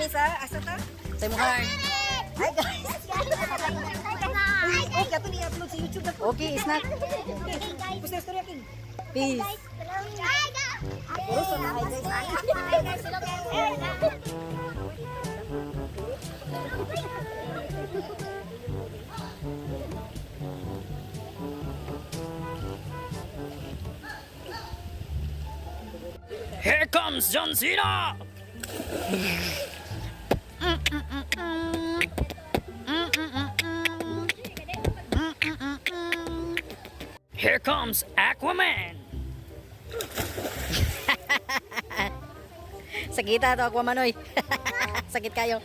kami sa asa ta? Sa imong heart. Hi guys. Uy, okay, ato ni upload sa YouTube na po. Okay, snack. Gusto na storya king. Peace. Ruso na hi guys. Here comes John Cena! Here comes Aquaman! Sakita to Aquaman oy. Sakit kayo.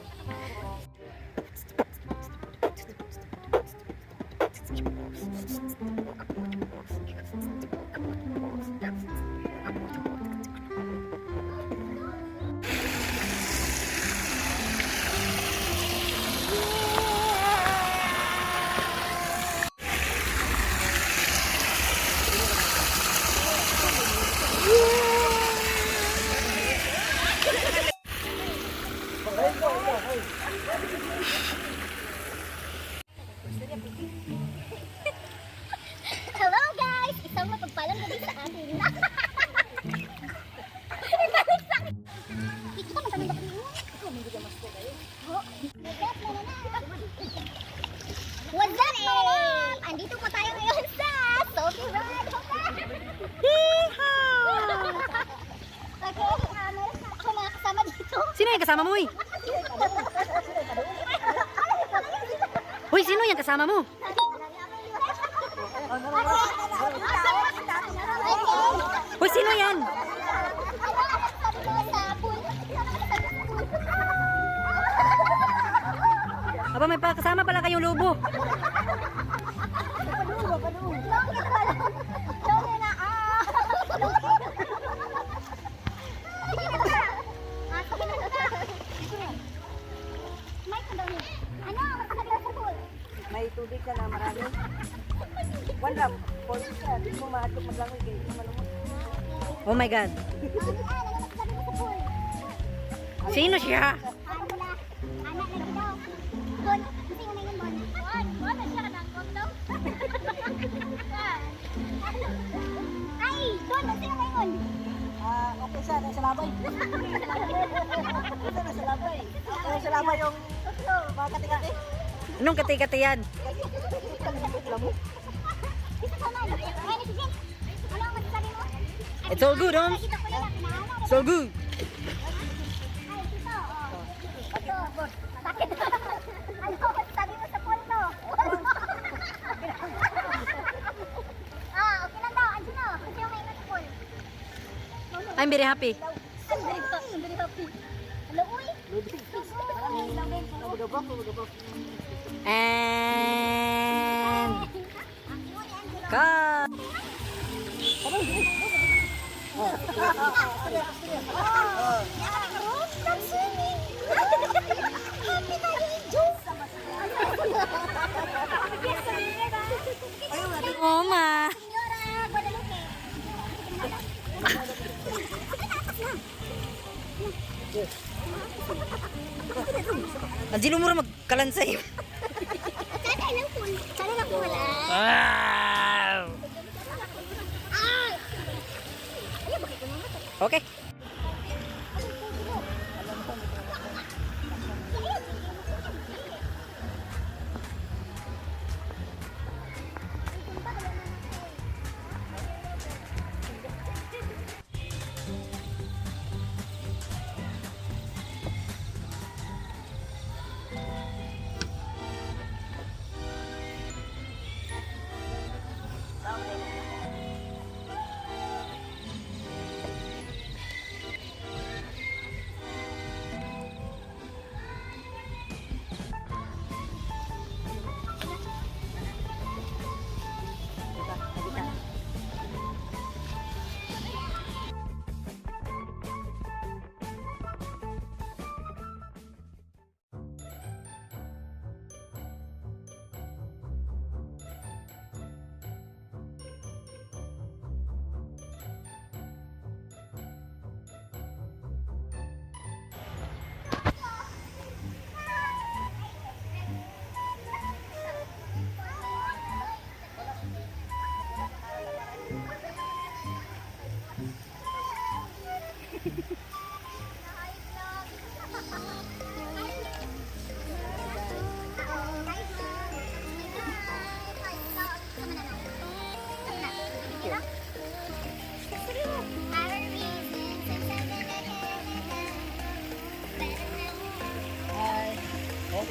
Hello guys! Isang mapagpalang gabi sa atin. Ibalik sa akin. Kita man kami What's up, mananam? Andito po tayo ngayon sa Salty Ride Hotel. Yeehaw! Okay, meron ako mga kasama dito. Sino yung kasama mo oy? Hoy, sino yung kasama mo? Hoy, sino yan? Aba, may kasama pala kayong lobo. May tubig ka na marami. One lap. Pause ka. Di mo maadlok maglangoy kay di malumot. Oh my God. Sino siya? Ay, Don, ano sino ngayon? Ah, okay siya nasa labay. Ito nasa labay. Nasa labay yung mga kati-kati. Anong kati-kati yan? Isa pa man. Ay, si Jake. Ano ang masasabi mo? It's all good, Holmes. Nakita ko na lang, inaano. It's all good. Ay, ito, oh. Ito. Bakit? Ano ang masasabi mo sa pool to? Ah, okay lang daw. Angelo, kasi yung maingat sa pool. I'm very happy. I'm very happy. I'm very happy. Hello, uy. And cut. Nag-swimming! Happy tayo in Joe! Oh, ma. Senyora Guadalupe. Angelo mura magkalansay. Sana lang po. Sana lang po wala. Wow! Ay! Ay, bakit ko naman? Okay.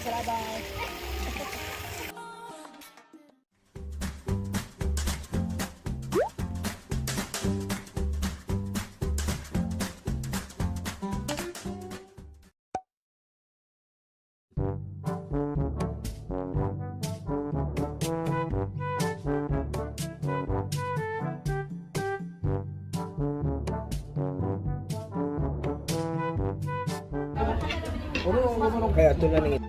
Sa labay. Kaya ito na ning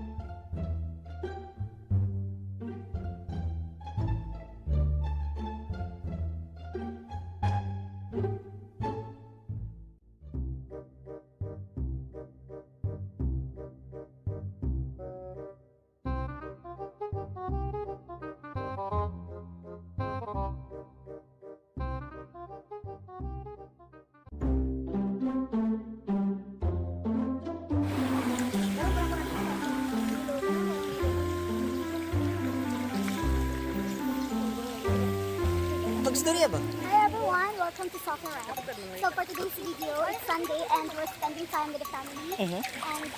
Pagstorya ba? Hi everyone, welcome to Soccer Rap. So for today's video, it's Sunday and we're spending time with the family. And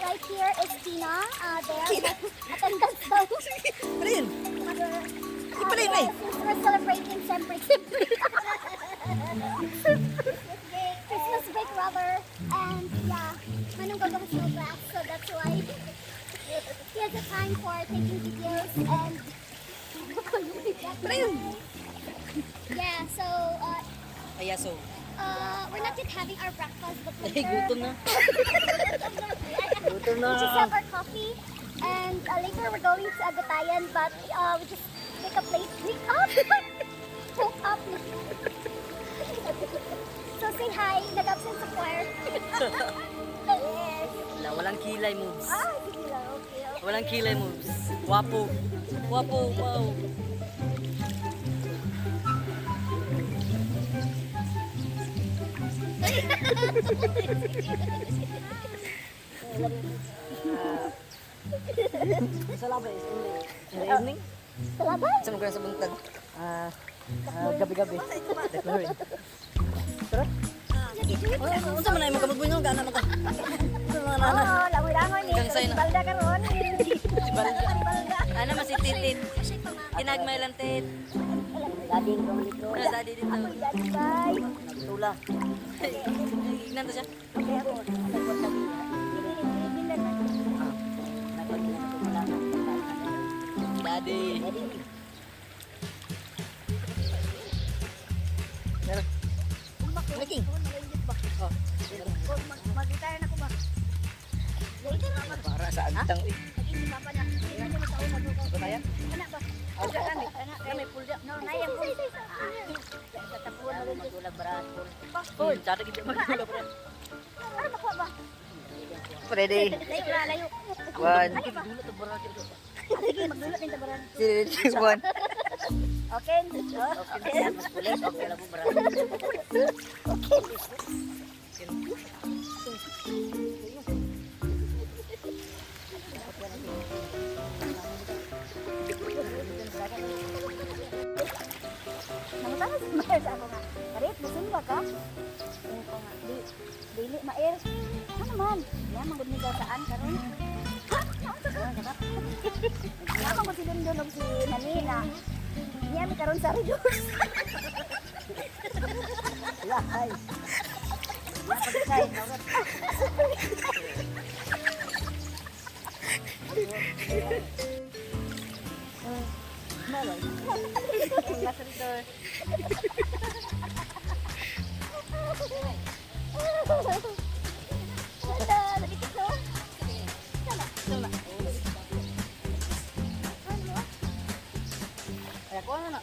right here is Tina. There, attendance daw. Ano yun? Mother, pala yun, eh. Since we're celebrating siyempre, siyempre. Christmas break rather. And yeah, manong gagawin no class, so that's why he has a time for taking videos and Ano yun? Yeah, so Ay, so. We're not yet having our breakfast, but Ay, later. gutom na. Gutom na. We just have our coffee, and later we're going to Agatayan, but we just wake up late. Wake up! Woke up late. So say hi, nag-absent sa choir. Yes. Wala, walang kilay moves. Ah, sige lang, okay. Walang kilay moves. Wapo. Wapo, wow. Sa labay, in the evening? Sa labay? Sa mga sa buntag. Ah, gabi-gabi. Declaring. Tara. Unsa man ay magkabubunyong gana man ka. Unsa man ana? Oh, langoy-langoy ni. Gangsay na. Balda karon. Si Balda. Ana man si Titit. Kinagmay lang tit. Dading ko dito. Ano daddy dito? Daddy, bye. Tula. Ignan to siya. Okay ako. Daddy. Meron. Making. Oh. Mag-retire na ko ba? para sa agtang eh. Batayan? Full. Tsada gid magdula pa. Ano makuha ba? Ready. Layo na, layo. One, Sige, magdulot din tabaran. two, one. Okay. Nangutana si Maer sa ako nga. Karit, musimba ka? Ingon ko nga, di, dili, Maer. Ano man? Yaman gud ni ka saan karon? Ha? Naunsa ka? Yaman gud si Dondon og si Nanina. Niya mi karon sa Rijos. Lahay. Pagkain, Ganda, nagikit no? Tama. Ano? Ay, ako na na.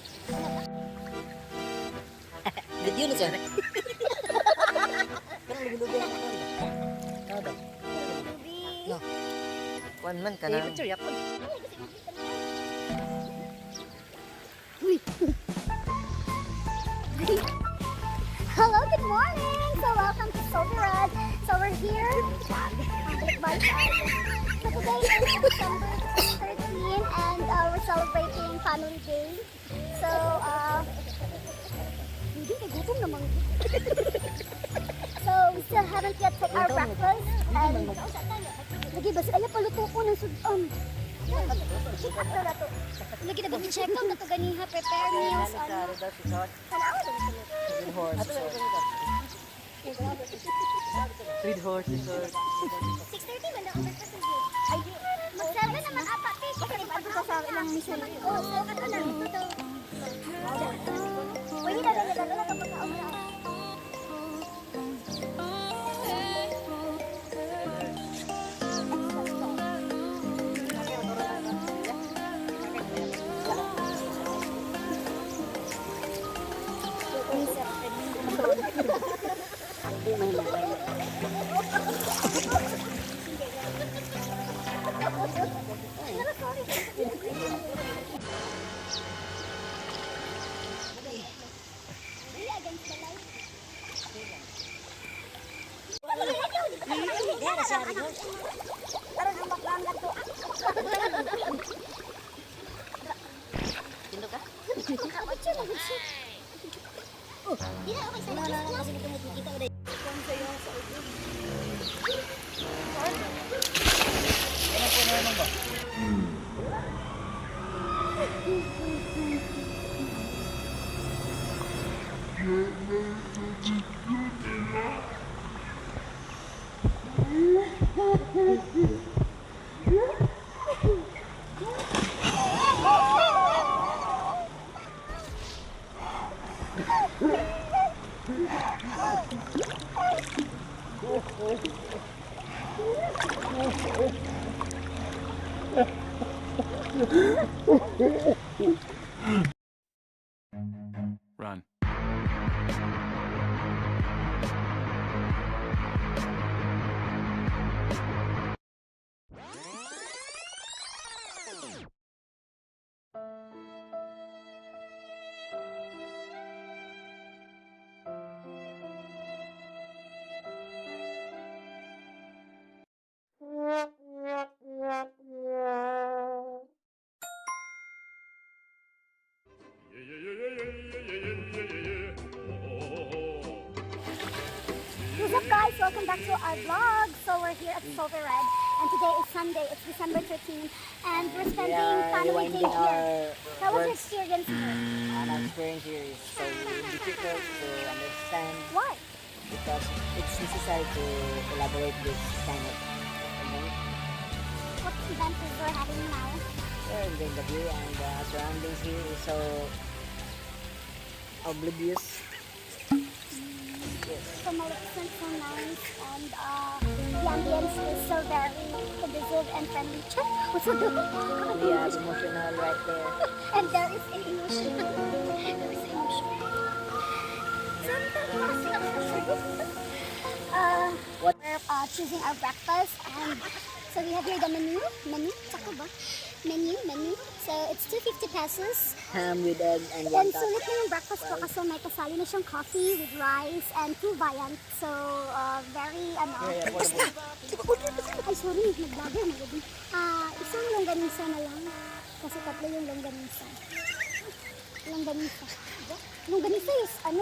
Video na siya. Lubi. One man ka na. Picture yapon. Hello, good morning! So welcome to Soberad. So we're here. So today is December 13 and we're celebrating Family Day. So, hindi kay gutom naman. So we still haven't yet took our breakfast and lagi ba ay paluto ko na. ng sud-on. Check up na to. Lagi na ba check out na to ganiha, prepare meals, ano. Tanawa na sulod. Red Horse Resort. Red Horse Resort. 6:30 man na ang breakfast ng Ay, mag-7 naman ata, te. Kasi pag sa ilang mission. Oo, so kato lang. Ito. Pwede na lang nila na kapag kaon. Against the light. Karon ang baklang to. Tindo ka? Kaotso na gud siya. Oh, di na okay sa Na, na, kasi kita mo dahil. Run. Yeah, yeah, yeah, yeah, yeah, yeah, yeah, yeah, yeah. Oh, oh, oh, oh. What's up, guys? Welcome back to our vlog. So we're here at Silver Red, and today is Sunday. It's December 13th, and we're We spending are family day rewinding here. our How was your work experience here? and our experience here is so difficult to understand Why? because it's necessary to collaborate this kind of event. What event is we're having now? We're enjoying the view and the surroundings here is so oblivious. Yes. So Maleficent, so nice, and the ambience is so very conducive and friendly. Check. What's up? We are emotional right there. And there is an emotion. There is emotion. What? We're choosing our breakfast, and so we have here the menu. Menu, sakto ba? Menu, menu. So it's 250 pesos. Ham with egg and one And cup. sulit na yung breakfast ko kasi may kasali na siyang coffee with rice and two viand. So, very, ano. Very affordable. Ay, sorry, nag-vlogger na gabi. Ah, isang longganisa na lang. Kasi tatlo yung longganisa. Longganisa. Longganisa is, ano?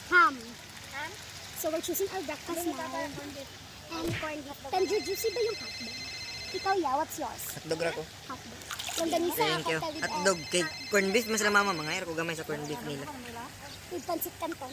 Ham. So, we're choosing our breakfast now. And corned beef. Tender juicy ba yung hotdog? Ikaw, yeah, what's yours? Hotdog ra ko. Hotdog. Longganisa, Thank you. cocktail with egg. Hotdog kay corned beef mas sila mama mga ko gamay sa corned beef nila. With pancit canton.